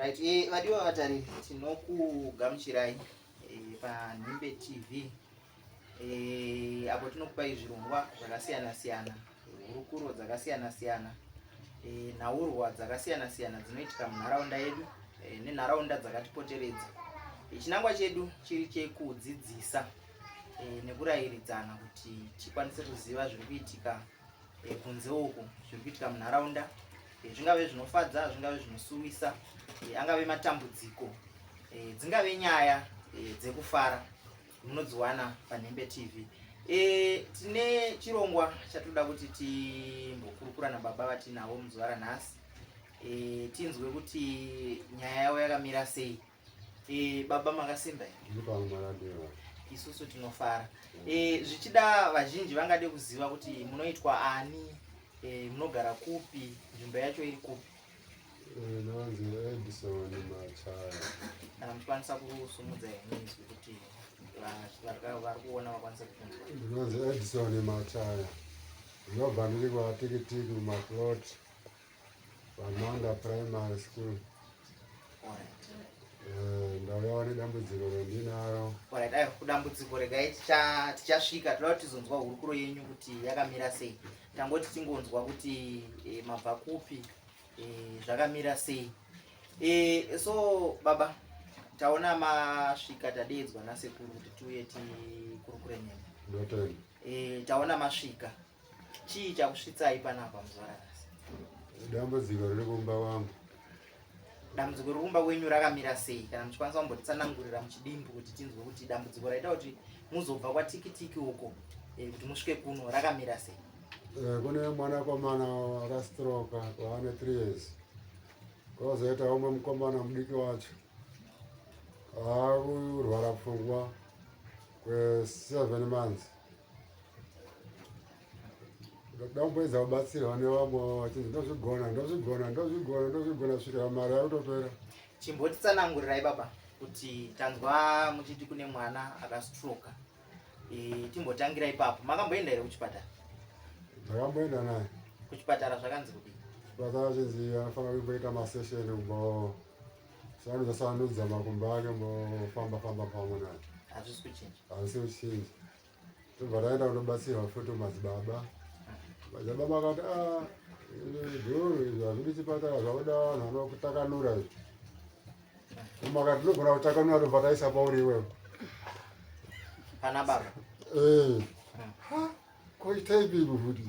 Right, eh, vadiwa vatariri tinokugamuchirai eh, paNhimbe TV eh, apo tinokupai zvirongwa zvakasiyana siyana, hurukuro dzakasiyana siyana, eh, nhaurwa dzakasiyana siyana dzinoitika munharaunda yedu eh, nenharaunda dzakatipoteredza. Eh, chinangwa chedu chiri chekudzidzisa eh, nekurayiridzana kuti tikwanise kuziva zviri kuitika eh, kunze uku, zviri kuitika munharaunda eh, zvingave zvinofadza, zvingave zvinosuwisa, eh, angave matambudziko, eh, dzingave nyaya eh, dzekufara, munodziwana paNhembe TV. E, tine chirongwa chatoda kuti timbokurukura nababa vatinavo muzuva ranhasi e, tinzwe kuti nyaya yavo yakamira sei. E, baba makasimba here? Isusu tinofara. E, zvichida vazhinji vangade kuziva kuti munoitwa ani, e, munogara kupi, nzvimbo yacho iri kupi? Ndinonzi Edison Machaya. Kana muchikwanisa kusumudza henyu izwi kuti vari kuona vakwanise kukunzwa. Ndinonzi Edison Machaya. Ndinobva ndiri kwaTikitiki mumaplot paManda Primary School. Eh, ndauyawo nedambudziko randinaro. Alright, aiwa kudambudziko regai tichasvika, toda kuti tizonzwa hurukuro yenyu kuti yakamira sei. Tangoti tingonzwa kuti e, mabva kupi e, zvakamira sei. E, so baba taona masvika, tadeedzwa nasekuru kuti tiuye tikurukure nemi. Ndotenda. E, taona masvika, chii chakusvitsai panapa muzuva ranhasi? Dambudziko riri kumba kwangu. Dambudziko riri kumba kwenyu rakamira sei? Kana muchikwanisa kumbotitsanangurira muchidimbu kuti tinzwe kuti dambudziko raita kuti muzobva kwaTikitiki uko e, kuti musvike kuno rakamira sei? Eh, kune mwanakomana akastroka kwaane 3 years, kwozoita umwe mukomana mudiki wacho aakurwara pfungwa kwe7 months. Ndamboedza kubatsirwa nevamwe vachinzi ndozvigona, ndozvigona, ndozvigona, ndozvigona, svikira mari yakutopera. Chimbotitsanangurirai baba kuti tanzwa muchiti kune mwana akastroka. E, timbotangira ipapo. Makamboenda here kuchipatara? Ndakamboenda naye kuchipatara. Zvakanzi kudii? Chipatara chinzi anofanira kumboita masesheni, kumbo sanudza sanudza makumbo ake, mbofamba famba pamwe naye. Hazvisi kuchinja. Hazvisi kuchinja. Tobva taenda kunobatsirwa futi madzibaba. Madzibaba akati, "Ah, guru izvi hazvidi chipatara, zvakuda vanhu vanokutakanura izvi." Umwe akati, "Tinogona kutakanura, tobva taisa pauri iwewe." Pana baba? Eh. Ha, koitaipi futi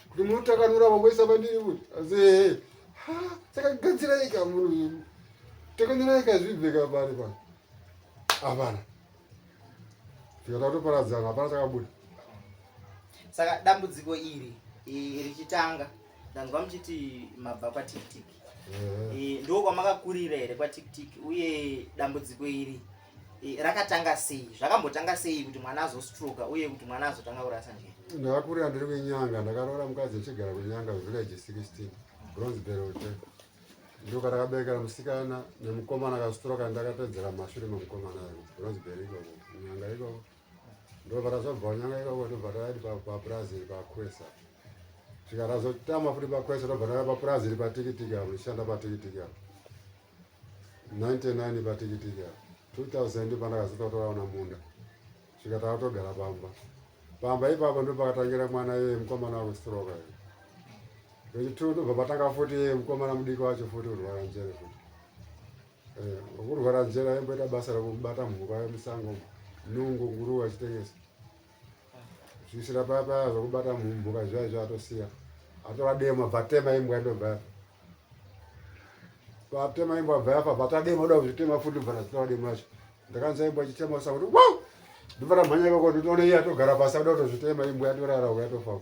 kuti munotakanura mamboisa pandiri futi? Asi ehe. Ha, saka gadzirai ka munhu, takanurai ka, zvibve ka pari pa hapana. Tikada kutoparadzana, hapana chakabuda. Saka dambudziko iri richitanga, ndanzwa muchiti mabva kwaTikitiki. Ehe. E, ndo kwamakakurira here kwaTikitiki? Uye dambudziko iri e, rakatanga sei? Zvakambotanga sei kuti mwana azostroka uye kuti mwana azotanga kurasa njere? Ndakakurira ndiri kuNyanga. Ndakaroora mukadzi achigara kuNyanga, village 16, Bronzeberry Hotel. Ndokatakaberekera musikana nemukomana akastroka. Ndakatedzera mashure memukomana Bronzeberry ikoko, kuNyanga ikoko. Ndobva tazobva kuNyanga ikoko, ndobva taiti papurazi paKwesa. Svika tazotama futi paKwesa, ndobva tava papurazi iri paTikitiki apo, ndichishanda paTikitiki apo 99, paTikitiki apo 2000 pandakazototoraona munda. Svika tavatogara pamba. Pamba ipapo ndo pakatangira mwana iye mukomana wekustroka iye. Wechitu ndobva patanga futi iye mukomana mudiki wacho futi kurwara njere futi. Eh, kurwara njere aimboita basa rekubata mhuka yemusango, nungu, nguruwe, achitengesa. Zvisira paya paya zvekubata mhuka zviya izvo atosiya. Atora demo, bva tema imbwa, ndobva yafa. Patema imbwa bva yafa, bva tademo oda kuzvitema futi, bva tatora demo racho. Ndakanzwa imbwa ichitema usa kuti wow! Ndobva tamhanya ikoko, ndinoona iye atogara pasi akuda kutozvitema, imbwa yatorara uko, yatofa.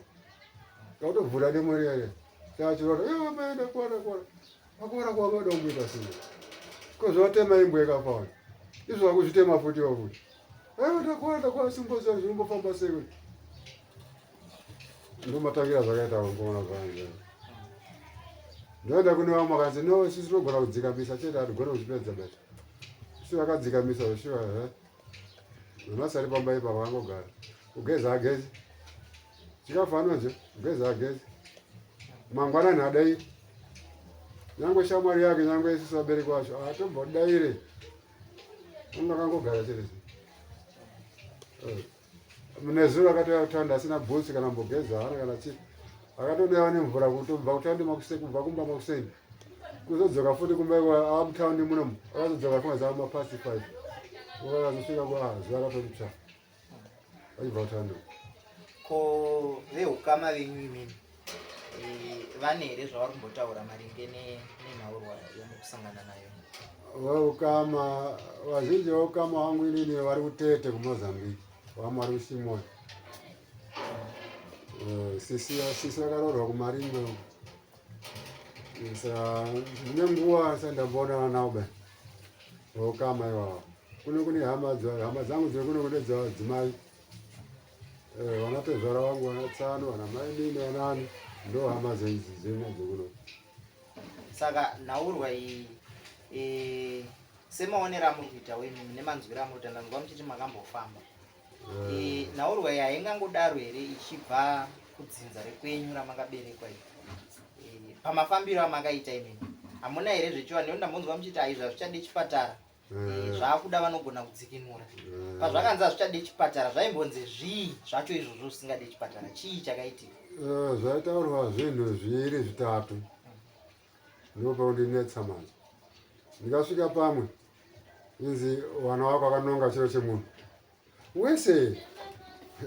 Takutovhura demo riya riya. Saka chirota, "Iwe maenda kuwana kuwana. Akuwana kuwa maida kumboita sei? Ko zvatema imbwa ikafa wani. Izvo vakuzvitema futi iwe futi. Aiwa, takuwana takuwana simboziva zvinombofamba sei kuti. Ndomatangira zvakaita mukomana zvanje. Ndoenda kune vamwe vakanzi, "No, isusu tinogona kudzikamisa chete, hatigone kuzvipedza beta." Isu vakadzikamisa zveshuwa he. Nhasi ari pamba ipapo angogara. Kugeza agezi. Chikafu anodya, kugeza agezi. Mangwanani adai. Nyangwe shamwari yake, nyangwe isusu vabereki vacho hatombodaire, unenge akangogara chete. Nezuro akatouya kutaundi asina bhutsu kana mbogeza haana kana chii, akatodaiwa nemvura kutobva kutaundi makuseni, kubva kumba makuseni kuzodzoka futi kumba iko amutaundi munomu, akazodzoka fuma dzava mapast 5, akazosvika kwa zuva ratoti achibva kutaundi. Ko veukama venyu imimi vane here zvavari kumbotaura maringe nenhaurwa yamukusangana nayo? Veukama vazhinji, veukama wangu inini vari kuTete kuMozambique, vamwe vari kuShimoyo. Sisi vakaroorwa kuMarimwe uko. Saka ndine nguva sati ndamboonana navo ba veukama ivavo. Kuno kune hama dzangu dziri kuno, kune dzimai, vanatezvara vangu, vanatsano, vana mainini, vanani, ndo hama dzena dzekuno. Saka nhaurwa iyi, semaonero amuri kuitawo imimi nemanzwiro amuri kuita, ndanzwa muchiti makambofamba, nhaurwa iyi haingangodaro here ichibva kudzinza rekwenyu ramakaberekwa iri? Pamafambiro amakaita imimi hamuna here zvechiwa? Nekuti ndambonzwa muchiti aizvi hazvichadi chipatara, zvaakuda vanogona kudzikinura. Pazvakanzi hazvichadi chipatara, zvaimbonzi zvii zvacho izvozvo zvisingadi chipatara? Chii chakaitika? Zvaitaurwa zvinhu zviri zvitatu, ndipo paundinetsa manje. Ndikasvika pamwe inzi wana wako akanonga chiro chemunhu wese.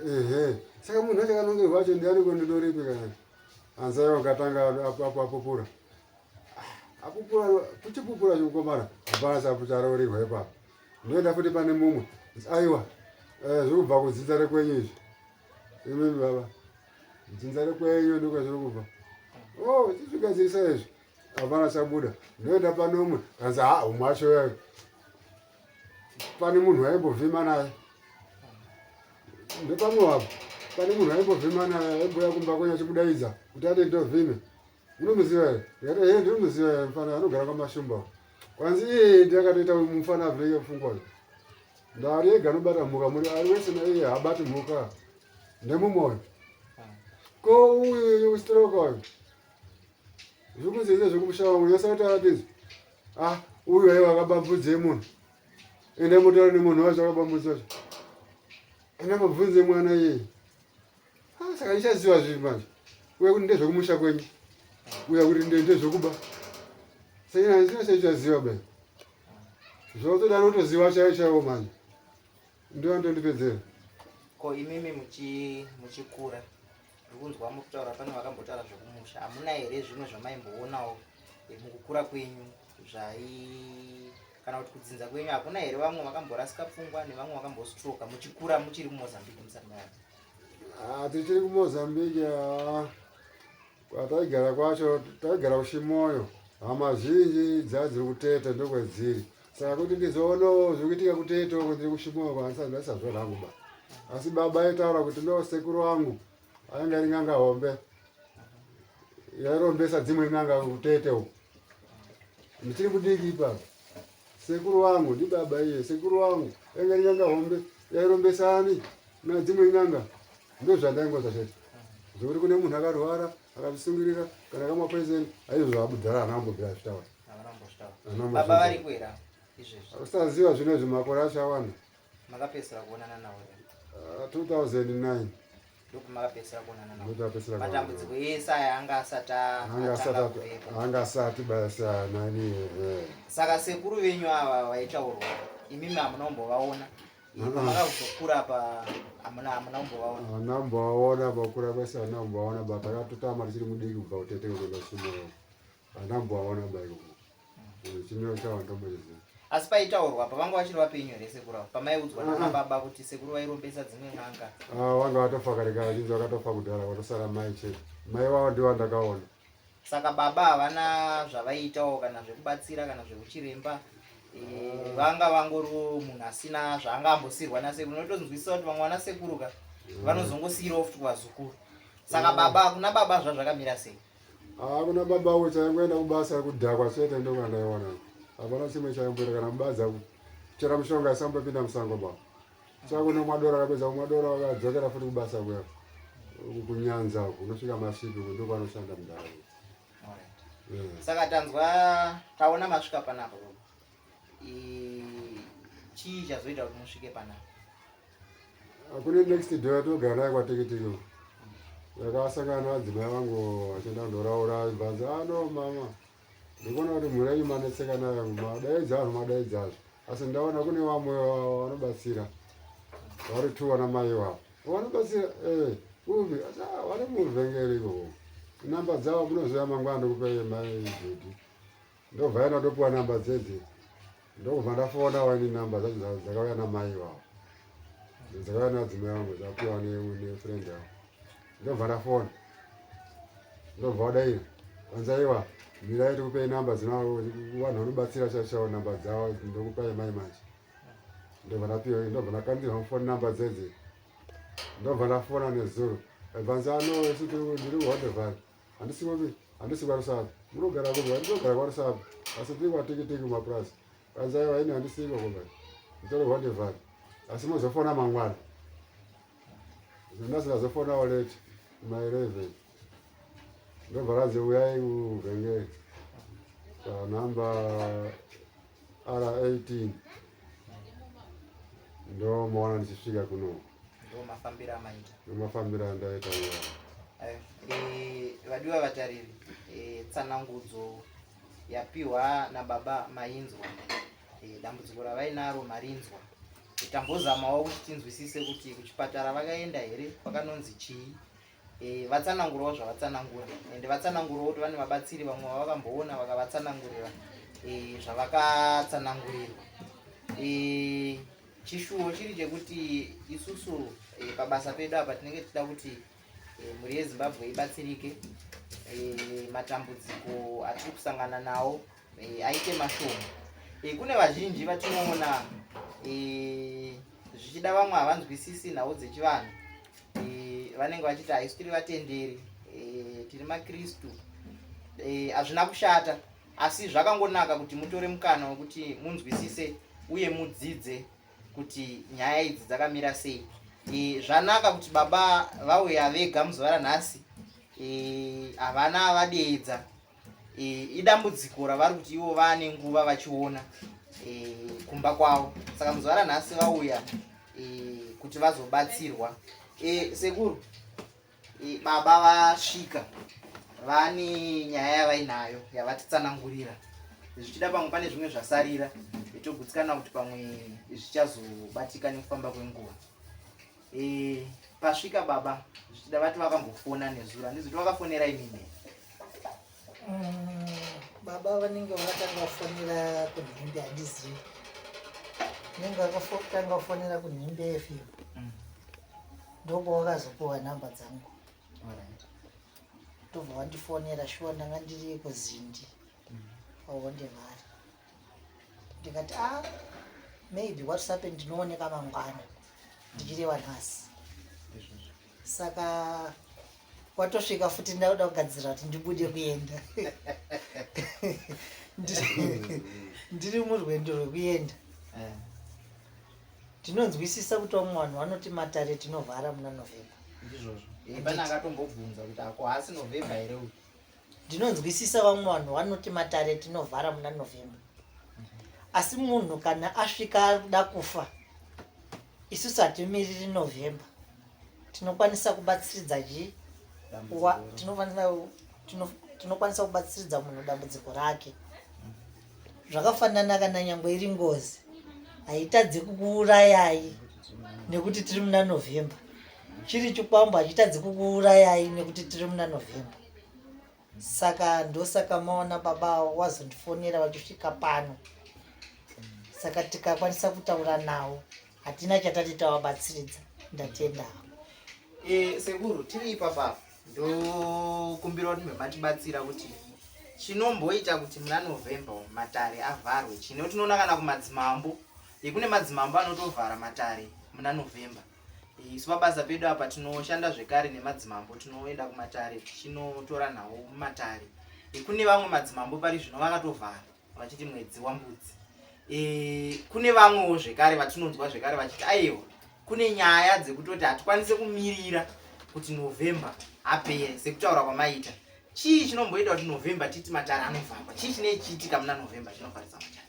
Ehe, saka munhu acho akanongerwa wacho ndiani? Kondinoripi kana anzaiwa katanga apo apupura, apupura kuchipupura chikukomana, hapana chapo charorirwa ipapo. Ndoenda futi pane mumwe, aiwa, zviri kubva kudzinza rekwenyu izvi imimi baba, dzinza rekwenyu ndiko zviri kubva. O chizvigadzirisa izvi, hapana chabuda. Ndoenda pane umwe, kanzi ha, umwe wacho yayo pane munhu waimbovhima naye. Ndepamwe wapo pane munhu waimbovhima naye, aimbouya kumba kwenyu achimudaidza kuti ade ndovhime. Unomuziva here? Ndikati he, ndinomuziva here, mufana anogara kwaMashumba. Kwanzi iye ndiakatoita mufana avhurike pfungwa uyu. Ndari ega anobata mhuka, muri ari wese naiye haabati mhuka, ndemumwoyo. Ko uyu ustroke uyu zviri kunzi ine zvekumusha wangu yose kuti ah, uyu aiwa akabambudze munhu, ende mutaura nemunhu wacho akabambudza wacho, ende mubvunze mwana iyeye. Ah, saka ndichaziva zvipi manje? Uya kuti ndezvekumusha kwenyu, uya kuti ndezvekuba. Saka handisina chaichaziva bai zvotoda anotoziva chaiwo chaiwo manje, ndiwo anotondipedzera. Ko imimi muchikura, ndiri kunzwa muri kutaura pane vakambotaura zvekumusha, hamuna here zvimwe zvamaimboonawo mukukura kwenyu zvai kana kuti kudzinza kwenyu hakuna here vamwe vakamborasika pfungwa nevamwe vakambostroka muchikura muchiri kuMozambique musati maya? Ah, tichiri kuMozambique, ah, kwataigara kwacho taigara kuShimoyo, hama zhinji dzaa dziri kuTete, ndokwedziri. Saka kuti ndizoonawo zviri kuitika kuTete uko ndiri kuShimoyo kwanisati ndaisazviona hangu ba, asi baba aitaura kuti ndo sekuru wangu ainge ari n'anga hombe yairombesa dzimwe n'anga kuTete uko. Ndichiri kudiki ipapo, sekuru wangu ndibaba iye, sekuru wangu ainge ari n'anga hombe yairombesa ani nadzimwe n'anga. Ndo zvandaingoza chete. Zvekuti kune munhu akarwara akazvisungirira kana akamwa poison, aizvo zvabudhara hana kumbobvira azvitaura. Havana kumbozvitaura. Havana. Baba variko here izvezvi? Usaziva zvino izvi, makore acho awanda. Makapedzisira kuonana navo here? Ah, 2009. Ndopamakapedzisira kuonana navo? Ndopapedzisira kuonana. Matambudziko ese aya anga asati anga atanga asati kuvepo? Anga asati basa nani, ehe. Saka sekuru venyu ava vaitaurwa imimi hamuna kumbovaona? Makazokura pa hamuna kumbovaona? Hana kumbovaona, pakura kwese hana kumbovaona ba, takatotama tichiri mudiki kubva kuTete kuenda Chimoyo, hana kumbovaona ba ikoko. Chimiro chavo ndombochiziva. Asi paitaurwa apa vanga vachiri vapenyu here sekuru ava pamaiudzwa Ah. nana baba kuti sekuru vairombesa dzimwe n'anga? Ah, vanga vatofa kare kare, vachinzi vakatofa kudhara, vatosara mai chete. Mai vavo ndivo ndakaona. Saka baba havana zvavaiitawo kana zvekubatsira kana zvekuchiremba? Vanga vangoriwo munhu asina zvaanga ambosirwa nasekuru? Unotonzwisisa kuti vamwe vana sekuru ka vanozongosiyirawo futi kuvazukuru. Saka baba, kuna baba zvazvakamira sei? Ah, kuna baba wo chaingoenda kubasa kudhakwa chete, ndokwandaiona, hapana chimwe chaimboita kana mubadza kuchera mushonga, isambopinda musango ba chakunomwa doro. Akapedza kumwa doro akadzokera futi kubasa kuya kunyanza uku unosvika mashipi uku, ndokwaanoshanda mundaraunda. Alright. Saka tanzwa taona masvika panapa baba. Chii chazoita kuti musvike panapa? Kune next door yatogara naye kwaTikitiki yakasangana navadzimai vangu vachienda kundoraura bvanzi ano ah, mama ndikuona kuti mhuri yenyu manetseka nayo madaidza vanhu madaidzazvo asi ndaona kune vamwe vanobatsira vari two vana mai ivavo vanobatsira eh, upi ah, vari muvhengeri ikoko namba dzavo munozoya mangwana ndokupei mai judi ndobva yana ndopiwa namba dzedzi ndokubva ndafona wani namba dzacho dzakauya namai ivavo dzakauya nadzimai vangu dzapiwa nefriend yavo ndobva ndafona ndobva wadaira vanzaiwa mirai tikupei namba dzina vanhu vanobatsira chaichaiwo namba dzavo ndokupai mai manje ndobva ndapiwa ndobva ndakandirwa mufoni namba dzedzi ndobva ndafona nezuro vanzi ano isu ndiri kuhodevhari handisi kupi handisi kwarusape munogara kupi handinogara kwarusape asi tiri kwatikitiki kumapurazi vanzi aiwa ini handisi iko kuba nditori kuhodevhari asi mozofona mangwana Nhasi ndazofonawo late kuma 11 ndobva ranzi uyai kuvhengeri panhamba R18 ndomaona ndichisvika kuno ndomafambiro amaita ndomafambiro andaita iwayo eh, vadiwa vatariri eh, tsanangudzo yapiwa nababa mainzwa eh, dambudziko ravainaro marinzwa Tambozamawo kuti tinzwisise kuti kuchipatara vakaenda here kwakanonzi chii e, vatsanangurawo zvavatsanangura ende vatsanangurawo kuti vane vabatsiri vamwe vavakamboona vakavatsanangurira e, zvavakatsanangurirwa e, chishuwo chiri chekuti isusu e, pabasa pedu apa tinenge tichida kuti e, mhuri yezimbabwe ibatsirike e, matambudziko atiri kusangana nawo e, aite mashoma e, kune vazhinji vatinoona e, zvichida vamwe havanzwisisi nhau dzechivanhu e, vanenge vachiti haisu tiri vatenderi e, tiri makristu hazvina e, kushata asi zvakangonaka kuti mutore mukana wekuti munzwisise uye mudzidze kuti nyaya idzi dzakamira sei e, zvanaka kuti baba vauya vega muzuva ranhasi havana e, vadeedza e, idambudziko ravari kuti ivo vaane nguva vachiona e, kumba kwavo saka muzuva ranhasi vauya e, kuti vazobatsirwa e, sekuru e, baba vasvika vane nyaya yavainayo yavatitsanangurira zvichida pamwe pane zvimwe zvasarira togutsikana kuti pamwe zvichazobatika nekufamba kwenguva e, pasvika baba zvichida vati vakambofona nezuro handizi kuti vakafonera imimi mm, baba vanenge vakatanga kufonera kunhimbe handizivi vanenge vakatanga kufonera kunhimbe fm ndopawakazopiwa nhamba dzangu ndobva wandifonera shuwa ndanga ndiri kuzindi mm. pahonde vari ndikati a ah, maybe whatsapp ndinooneka mangwana ndichireva nhasi saka watosvika futi ndakuda kugadzira kuti ndibude kuenda ndiri murwendo rwekuenda eh. Ndinonzwisisa kuti vamwe vanhu vanoti matare tinovhara muna November. Ndizvozvo. Eh, pane akatombobvunza kuti ako haasi November here uyu? Ndinonzwisisa vamwe vanhu vanoti matare tinovhara muna November. Asi munhu kana asvika akuda kufa isusu hatimiriri November. Tinokwanisa kubatsiridza chii? Tinokwanisa kubatsiridza munhu dambudziko rake. Zvakafanana kana nyangwe iri ngozi haitadzi kukuurayai nekuti tiri muna November. Chiri chikwambo hachitadzi kukuurayai nekuti tiri muna November. Saka ndosaka maona baba wazondifonera vachisvika pano. Saka tikakwanisa kutaura nawo hatina chatati tavabatsiridza. Ndatenda. E, sekuru tiri ipapa ndokumbira kuti matibatsira kuti chinomboita kuti muna November matare avharwe chino tinoona kana kumadzimambo kune madzimambo anotovhara matare muna November isu pabasa pedu apa tinoshanda zvekare nemadzimambo tinoenda kumatare tichinotora nhau mumatare kune vamwe madzimambo pari zvino vakatovhara vachiti mwedzi wambudzi e, kune vamwewo zvekare vatinonzwa zvekare vachiti aiwa kune nyaya dzekutoti hatikwanise kumirira kuti November apere sekutaura kwamaita Chii chinomboita kuti November titi matare anovharwa? Chii chinee chiitika muna November chinovharisa matare?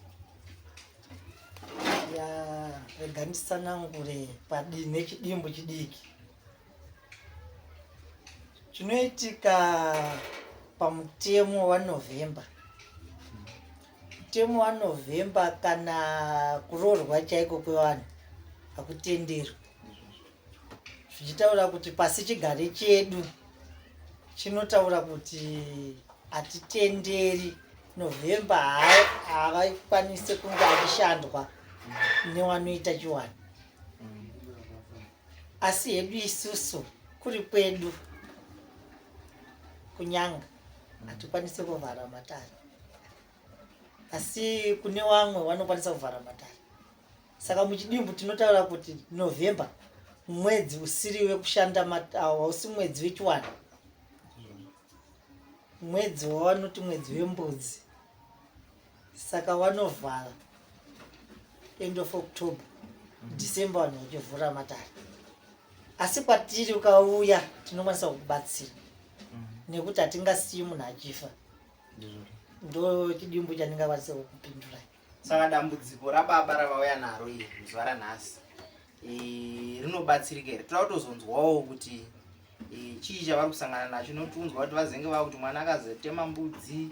Ya, rega nditsanangure padii nechidimbu chidiki. Chinoitika pamutemo waNovember. Mutemo waNovember kana kuroorwa chaiko kwevanhu hakutenderwi. Zvichitaura kuti pasi chigare chedu chinotaura kuti hatitenderi November haakwanise kunge achishandwa newanoita chiwani. Asi hedu isusu kuri kwedu kunyanga hatikwanise kuvhara matare, asi kune wamwe wanokwanisa kuvhara matare. Saka muchidimbu tinotaura kuti November mwedzi usiri wekushanda, hausi mwedzi wechiwana, mwedzi wavanoti mwedzi wembudzi. Saka wanovhara end of October, December vanhu vachivhura matare. Asi kwatiri ukauya tinokwanisa kukubatsira nekuti hatingasiyi munhu achifa. Ndo chidimbu chandingakwanisa kukupindurai. Saka dambudziko rababa ravauya naro iri muzuva ranhasi rinobatsirika here? Toda kutozonzwawo kuti chii chavari kusangana nacho, notiunzwa kuti vazenge vava kuti mwana akazotema mbudzi,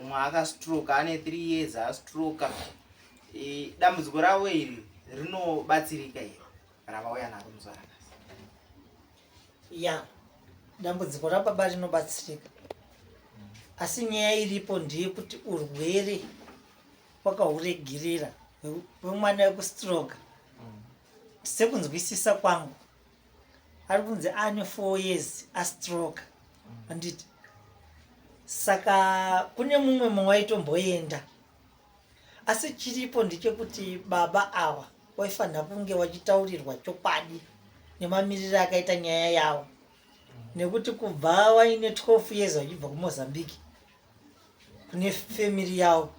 umwe akastroka ane 3 years astroka. Dambudziko ravo iri rinobatsirika here ravauya naro muzuva ranhasi? Ya, dambudziko rababa rinobatsirika, asi nyaya iripo ndeyekuti urwere wakahuregerera wemwana wekustroka. Sekunzwisisa kwangu, ari kunzi ane 4 years astroka, handiti? Saka kune mumwe mawaitomboenda, asi chiripo ndechekuti baba ava waifanira kunge wachitaurirwa chokwadi nemamiriro akaita nyaya yavo, nekuti kubva waine 12 years vachibva kuMozambique kune family yavo,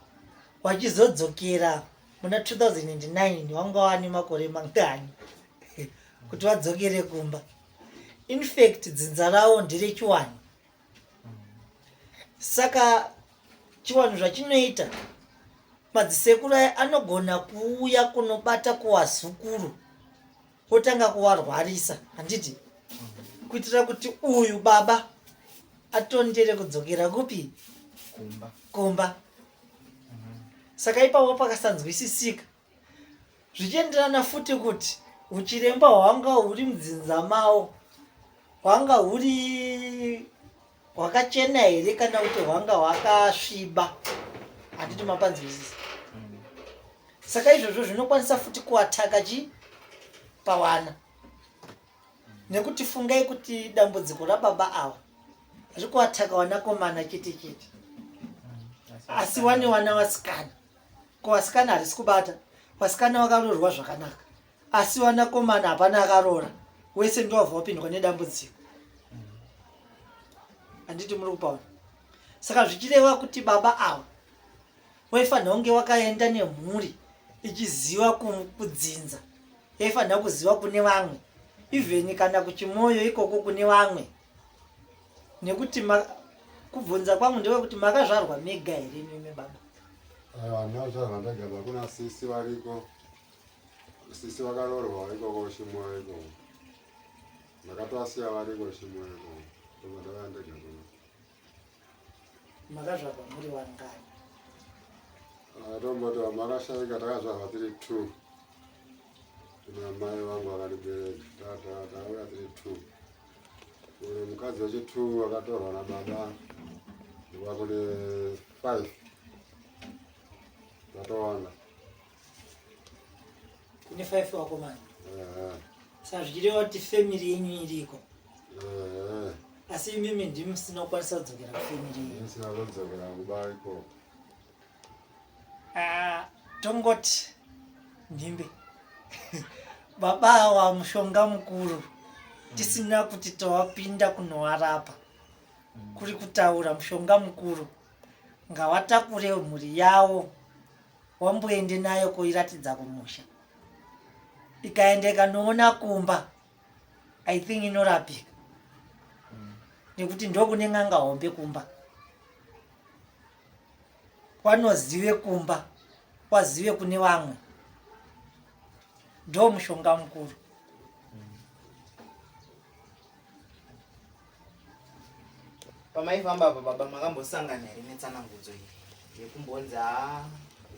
wachizodzokera muna 2009, wanga wane makore mangani kuti vadzokere kumba? Infact dzinza ravo nderechiwani. Saka chiwanhu zvachinoita, madzisekuru aya anogona kuuya kunobata kuwazukuru, otanga kuwarwarisa, handiti? Kuitira kuti uyu baba atondere kudzokera kupi? Kumba. Kumba. Saka ipapo pakasanzwisisika, zvichienderana futi kuti uchiremba hwanga huri mudzinza mavo hwanga huri hwakachena here kana kuti hwanga hwakasviba, handiti mapanzwisisa? Saka izvozvo zvinokwanisa futi kuataka chi pawana, nekuti fungai kuti dambudziko rababa ava riri kuataka wanakomana chete chete, asi wane wana vasikana. Ko vasikana harisi kubata, vasikana vakaroorwa zvakanaka, asi vanakomana hapana akaroora, wese ndowabva wapindwa nedambudziko, handiti muri kupaona? Saka zvichireva kuti baba ava waifanira kunge wakaenda nemhuri ichiziva kudzinza, yaifanira kuziva kune vamwe, even kana kuchimoyo ikoko kune vamwe. Nekuti kubvunza kwangu ndewekuti makazvarwa mega here mimi baba? Aiwa, ndazvarwa ndega. Kuna sisi variko, sisi vakaroorwa ikoko Chimoyo ikoko, ndakatowasiya variko Chimoyo ikoko, ndobva ndauya ndega kuno. Makazvarwa muri wangani? Tomboti makashaika, takazvarwa tiri two. Kuna mai vangu vakandibereka, takauya tiri two. Uyo mukadzi wechi2 akatorwa nababa, ndova kune five, tatowanda. Kune five vakomana? Saka zvichireva kuti family yenyu iriko, asi imimi ndimi musina kukwanisa kudzokera kufamily yenyu? Ndisina kudzokera kuba ikoko. Ah, tongoti nhimbe baba awa mushonga mukuru, tisina kuti tawapinda kunowarapa, kuri kutaura mushonga mukuru ngawatakure mhuri yawo, wamboende nayo kuiratidza kumusha. Ikaenda ikanoona kumba, I think inorapika. nekuti ndokune n'anga hombe kumba kwanozive kumba kwazive kune vamwe ndo mushonga mukuru. Pamaifamba apa baba makambosangana here netsanangudzo iyi yekumbonzi haa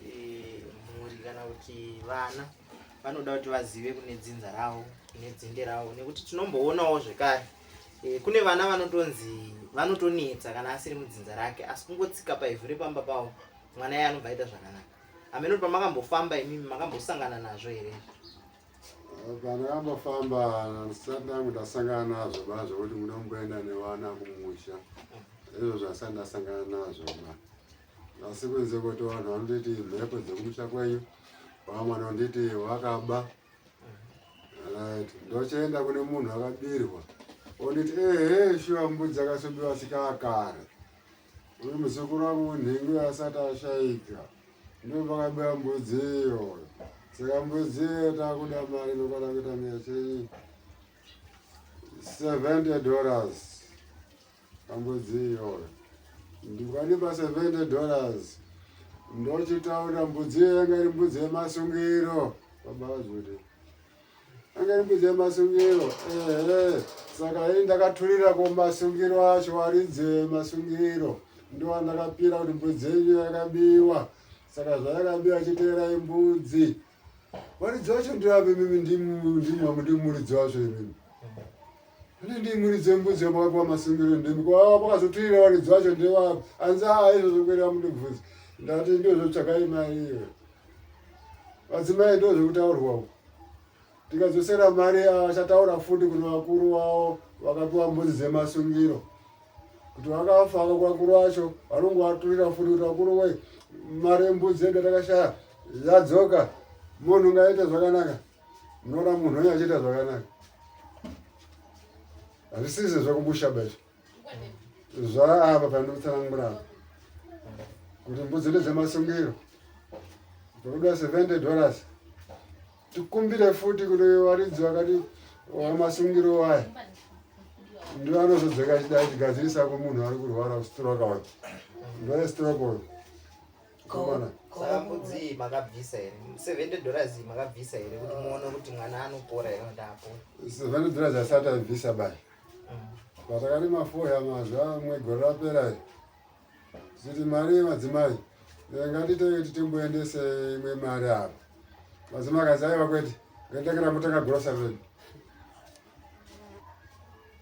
e, mhuri kana kuti vana vanoda kuti vazive kune dzinza ravo kune dzinde ravo nekuti tinomboonawo zvekare e, kune vana vanotonzi vanotonetsa kana asiri mudzinza rake asi kungotsika paivhu repamba pavo mwana iye anobva aita zvakanaka hameno kuti pamakambofamba imimi makambosangana nazvo here Pandakambofamba ndisati ndangu ndasangana nazvo ba zvekuti munomboenda nevana kumusha izvo zvasati ndasangana nazvo ba asi kunze kuti vanhu vanonditi mhepo dzekumusha kwenyu vamwe vanonditi wakaba right ndochienda kune munhu akabirwa onditi ehe shuwa mbudzi akasobiwa sikakare Uyu muzukuru wangu nhengo asati ashaika ndopakabuya mbudzi iyo saka mbudzi iyo takuda mari inokwana kuita mechenyi 70 dollars pambudzi iyoyo ndikanipa 70 dollars ndochitaura mbudzi iyo yanga iri mbudzi yemasungiro baba vazvoti anga iri mbudzi yemasungiro ehe saka ini ndakaturira ko masungiro acho waridze masungiro ndowandakapira kuti mbudzi yenyu yakabiwa saka zvayakabiwa chiteerai mbudzi waridzi wacho ndivapi mimi ndimuridzi wacho imimi ane ndimuridzi wembudzi yamakapiwa masungiro ndimi kwava pakazoturira waridzi wacho ndewapi anzi aa izvozvo kuera mundibvunzi ndati ndozvotsvakai mari iyoyo Vadzimai ndo zvekutaurwa uku. Tikadzosera mari achataura futi kune vakuru vavo vakapiwa mbudzi dzemasungiro kuti vakafa vakuru vacho vanongovaturira futi kuti vakuru wei mari yembudzi yedu yatakashaya yadzoka munhu ngaite zvakanaka munoona munhu wenyu achiita zvakanaka hazvisizvo zvekumusha bacho zvaava pandikutsanangura apa kuti mbudzi ndedzemasungiro tokuda 70 dollars tikumbire futi kune varidzi vakati wamasungiro waya ndiwo anozodzoka achida achigadzirisa kumunhu ari kurwara stroke uyo ndoe stroke uyo komana saka mbudzi makabvisa here 70 dollars makabvisa here kuti muone kuti mwana anopora here kuti apora 70 dollars asati abvisa bai Patakarima foya mazuva amwe gore rapera iri tichiti mari yemadzimai ngatitenge titimboendese imwe mari apa madzimai akanzi aiwa kwete ngatitange tambotenga grocery redu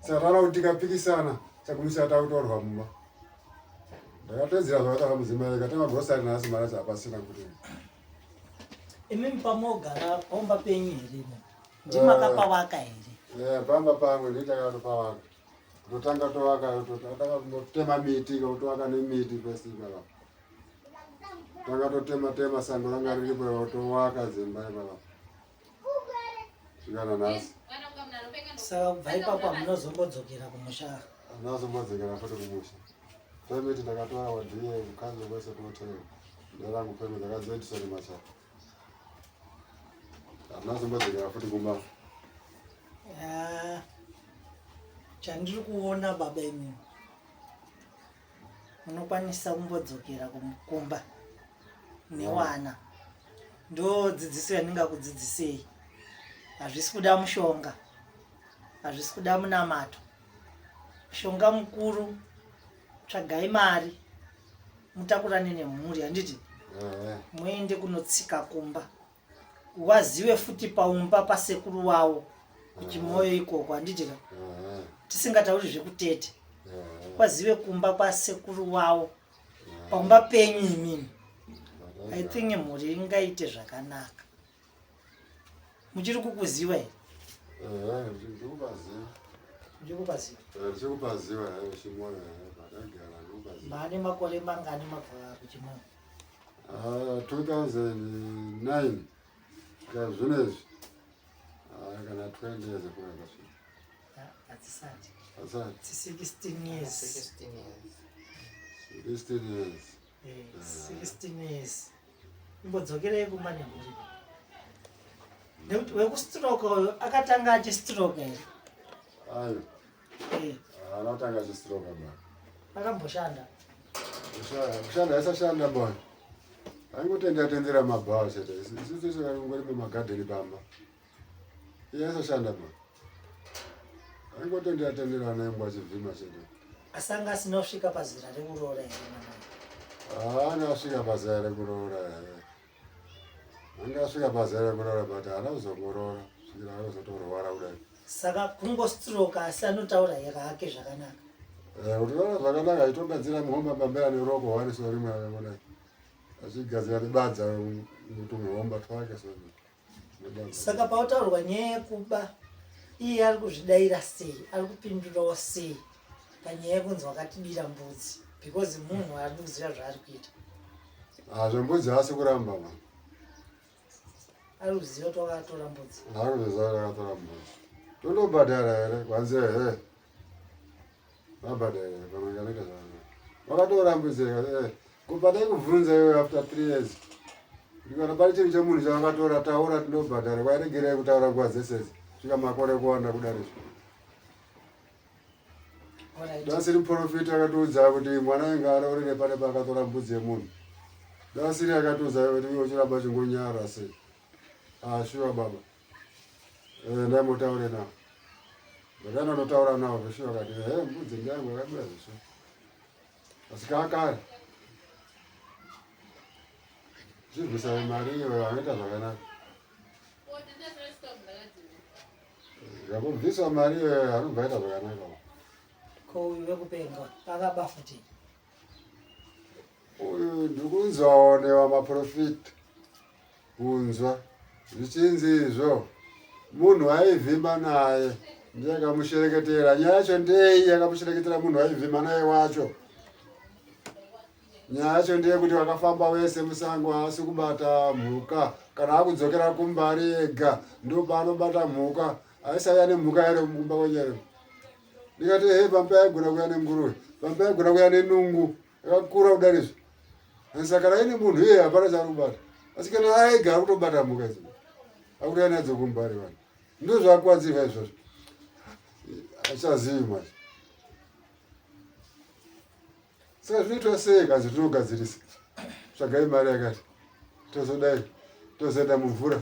saka taona kuti tikapikisana chagumisa takutorwa mumba ndakatedzera zvakataura mudzimai katenga grocery nhasi mari acho hapasina kuti Imimi pamogara pamba penyu here imi? Ndimakapavaka here? Eh, pamba pangu ndini ndakatopavaka. Kutotanga tovaka totanga kutema miti kutovaka nemiti pese ipapa. Tanga totema tema sango ranga riripo tovaka dzimba ipapa. Svika nanhasi. Saka kubva ipapo hamunozombodzokera kumusha. Handazombodzokera futi kumusha. Pemiti ndakatora wadhiye kukanzo kwese kunoteera. Nderangu pemiti ndakadzoitiswa nemachapa. Handazombodzokera futi kumba. Ah, chandiri kuona baba imimi munokwanisa kumbodzokera kumba newana ndo dzidziso yandingakudzidzisei hazvisi kuda mushonga hazvisi kuda munamato mushonga mukuru tsvagai mari mutakurane nemhuri handiti muende kunotsika kumba wazive futi paumba pasekuru wawo kuchimoyo ikoko handiti ka tisingatauri zvekutete kwazive kumba kwasekuru wawo paumba penyu imimi i think mhuri ingaite zvakanaka muchiri kukuziva here Mane makore mangani mabva kuchimoyo? 2009 ah, zvinezvi ah, kana 20 years akunga hadzisati 16 years 16 years 16 eh, years imbodzokerei kumba nemhuri nekuti wekustroke uyo akatanga achistroke here ayo eh. Haana kutanga achistroka ba. Akamboshanda. Kushanda aisashanda ba. Aingotendera tendera mabhawa chete. Isu tese kangorime magadheni pamba. Iye aisashanda ba. Aingotendera tendera ana imbwa achivhima chete. Asi anga asina kusvika pazera rekuroora here mwana? Haana asvika pazera rekuroora here. Anga asvika pazera rekuroora but haana kuzongoroora svikira akazotorwara kudai. Saka kungostroka asi anotaura here hake zvakanaka? Eh, kutaura zvakanaka achitogadzira muhomba mbambera neroko hwani so rimwe akakudai. Achigadzira nebadza mutumihomba twake so. Saka pautaurwa nyaya yekuba iye ari kuzvidaira sei ari kupindurawo sei panyaya yekunzi wakatibira mbudzi because munhu ari kuziva zvaari kuita. Ah, zvembudzi haasi kuramba ma. Ari kuziva kuti wakatora mbudzi. Ari kuziva kuti akatora mbudzi. Tondobhadhara here kwanzi ehe. Vabhadhara here pamwe kanoita zvakanaka. Wakatora mbudzi here eh. Kubva kubvunza iwe after 3 years. Kuti kana pane chinhu chemunhu chawakatora taura tinobhadhara kwairegerei kutaura nguva dzese idzi svika makore kuwanda kudari izvo. Dasiri muprofita akatiudza kuti mwana ainge aroorere pane paakatora mbudzi yemunhu. Dasiri akatiudza kuti iwe uchiramba chingonyara sei. Ah, shuwa baba. Eh, ndaimbotaure nawo. Ndakaenda ndotaura nawo zveshuwa akati he mbudzi ndeyangu yakabuda zveshuwa. Asi kakare. Chibvisa mari iyo anoita zvakanaka. Zvakubvisa mari iyo anobva aita zvakanaka. Ko uyu wekupenga akaba futi. Uyu ndikunzwawo newamaprofita kunzwa zvichinzi izvo munhu aivhima naye ndiye akamushereketera nyaya yacho ndei yakamushereketera munhu aivhima naye wacho Nyaya yacho ndeyekuti vakafamba vese musango haasi kubata mhuka kana akudzokera kumba ari ega ndopaanobata mhuka aisauya nemhuka yare kumba kwenyere ndikati he pampe aigona kuya nenguruve pampe aigona kuya nenungu yakakura kudari izvi saka kana ine munhu iye hapana chaari kubata asi kana aega ari kutobata mhuka idzi akutoya nadzo kumba ari vanhu ndozvakuwadzirwa izvozvo achazivi manje Saka zvinoitwa sei kanzi tinogadzirisa? Tsvagai mari yakati. Tozodai. Tozoenda mumvura.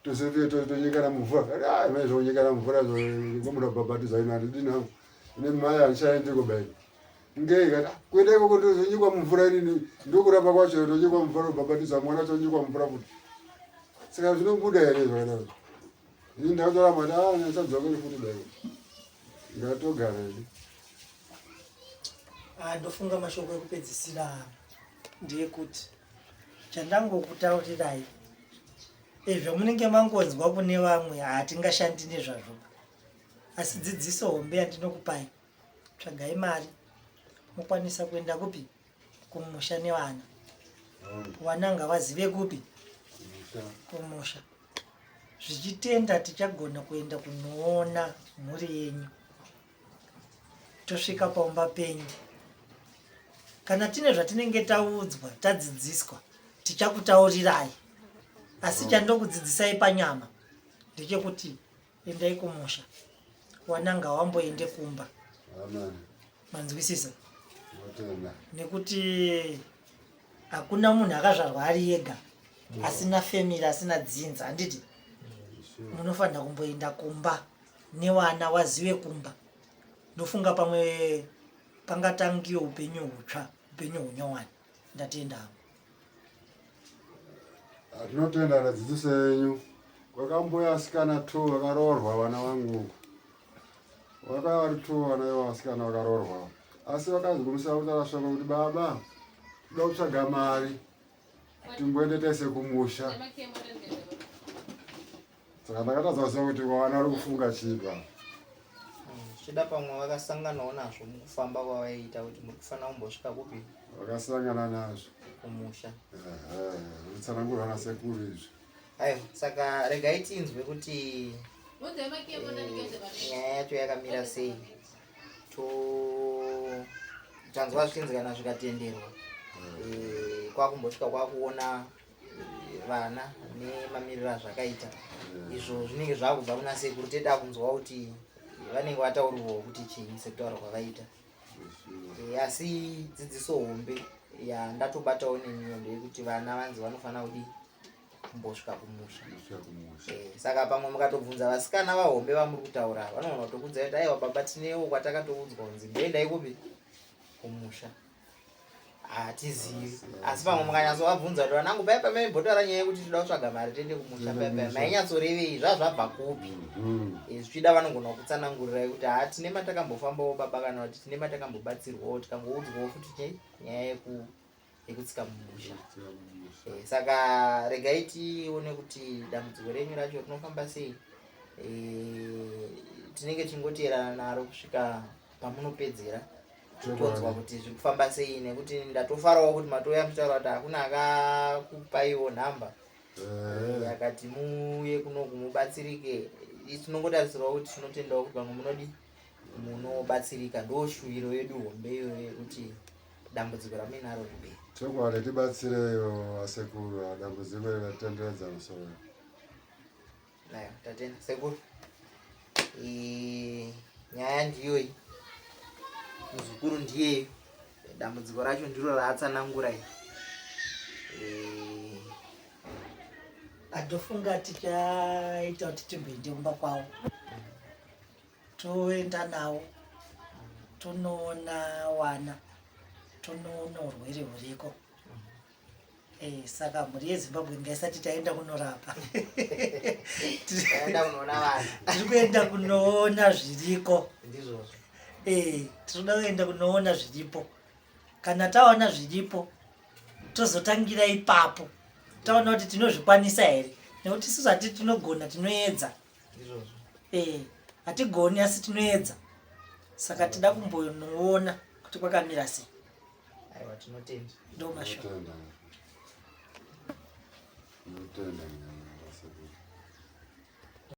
Tozotonyekana mumvura. Ah, mai zvonyekana mumvura zvomuda kubhabhatidzwa ino handidi hangu. Ine mai handichaendi kubai. Ngei kati ah, kuenda ikoko ndozonyikwa mumvura inini ndokurapa kwacho ndonyikwa mumvura kubhabhatidzwa mwana chonyikwa mumvura futi. Saka zvinobuda here zvakadaro? Ini ndakatora mati ah ndichadzokeri futi dai. Ndatogara ini. Ah, ndofunga mashoko ekupedzisira ndeyekuti chandangokutaurirai izvo munenge mangonzwa kune vamwe hatingashandi nezvazvo asi dzidziso hombe yandinokupai tsvagai mari mokwanisa kuenda kupi kumusha nevana vana ngavazive kupi kumusha zvichitenda tichagona kuenda kunoona mhuri yenyu tosvika paumba penyu kana tine zvatinenge taudzwa tadzidziswa tichakutaurirai asi chandokudzidzisai panyama ndechekuti endai kumusha wananga wamboende kumba manzwisisa nekuti hakuna munhu akazvarwa ari ega asina family asina dzinza handiti munofanira kumboenda kumba newana wazive kumba ndofunga pamwe pangatangiwe upenyu hutsva upenyu hunyowani ndatenda hangu Tinotenda nadzidziso yenyu. Kwakambuya asikana two vakaroorwa vana vangu. Vakauya vari two vana ivo vasikana vakaroorwa. Asi vakazogumisa kutaura shoko kuti baba toda kutsvaga mari timboende tese kumusha. Saka ndakatadza kuziva kuti vana vari kufunga chii pa. Zvichida pamwe vakasanganawo nazvo mukufamba kwavaiita kuti muri kufanira kumbosvika kupi? Vakasangana nazvo. Kumusha. Zvitsanangurwa nasekuru izvi. Aiwa, saka regai tinzwe kuti nyaya yacho yakamira sei. To tanzwa zvichinzi kana zvikatenderwa. Eh, kwakumbosvika kwakuona vana nemamiriro azvakaita izvo zvinenge zvakubva kuna sekuru teda kunzwa kuti Vanenge vataurirwawo kuti chii sekutaura kwavaita. Asi dzidziso hombe yandatobatawo neniyo ndeyekuti vana vanzi vanofanira kudii kumbosvika kumusha. Saka pamwe mukatobvunza vasikana vahombe vamuri kutaura vanogona kutokuudzai kuti aiwa baba tinewo kwatakatoudzwa kunzi mboendai kupi kumusha. Hatizivi, asi pamwe mukanyatsovabvunza kuti vanangu paya pamaimbotaura nyaya yekuti toda kutsvaga mari tiende kumusha paya paya mainyatsorevei zvazvabva kupi? Zvichida vanogona kutsanangurirai kuti ha tine matakambofambawo baba kana kuti tine matakambobatsirwawo tikangoudzwawo futi chei nyaya yekutsika mumusha. Saka regai tione kuti dambudziko renyu racho rinofamba sei. Tinenge tichingoteerana naro kusvika pamunopedzera tonzwa kuti zviri kufamba sei, nekuti ndatofarawo kuti matouya muchitaura kuti hakuna akakupaiwo nhamba akati muuye kunoku mubatsirike. Tinongotarisirawo kuti tinotendawo kuti vamwe munodi munobatsirika, ndo shuviro yedu hombe iyoyo yekuti dambudziko ramuinaro ripere. Chokwadi, tibatsireiwo asekuru, dambudziko iri ratenderedza musoro. Nayo tatenda sekuru. Nyaya ndiyoyi, muzukuru ndiyeyo, dambudziko racho ndiro raatsanangura iri. Andofunga tichaita kuti timboende kumba kwavo, toenda navo tonoona wana, tonoona urwere huriko. Saka mhuri yeZimbabwe ngaisati taenda kunorapa, taenda kunoona vana. Tiri kuenda kunoona zviriko. Ndizvozvo. Tinoda kuenda kunoona zviripo. Kana taona zviripo tozotangira ipapo, taona kuti tinozvikwanisa here, nekuti isusu hati tinogona, tinoedza. Ndizvozvo. Hatigoni asi tinoedza. Saka tida kumbonoona kuti kwakamira sei. Aiwa, tinotenda. Ndo mashoko. Tinotenda. Tinotenda.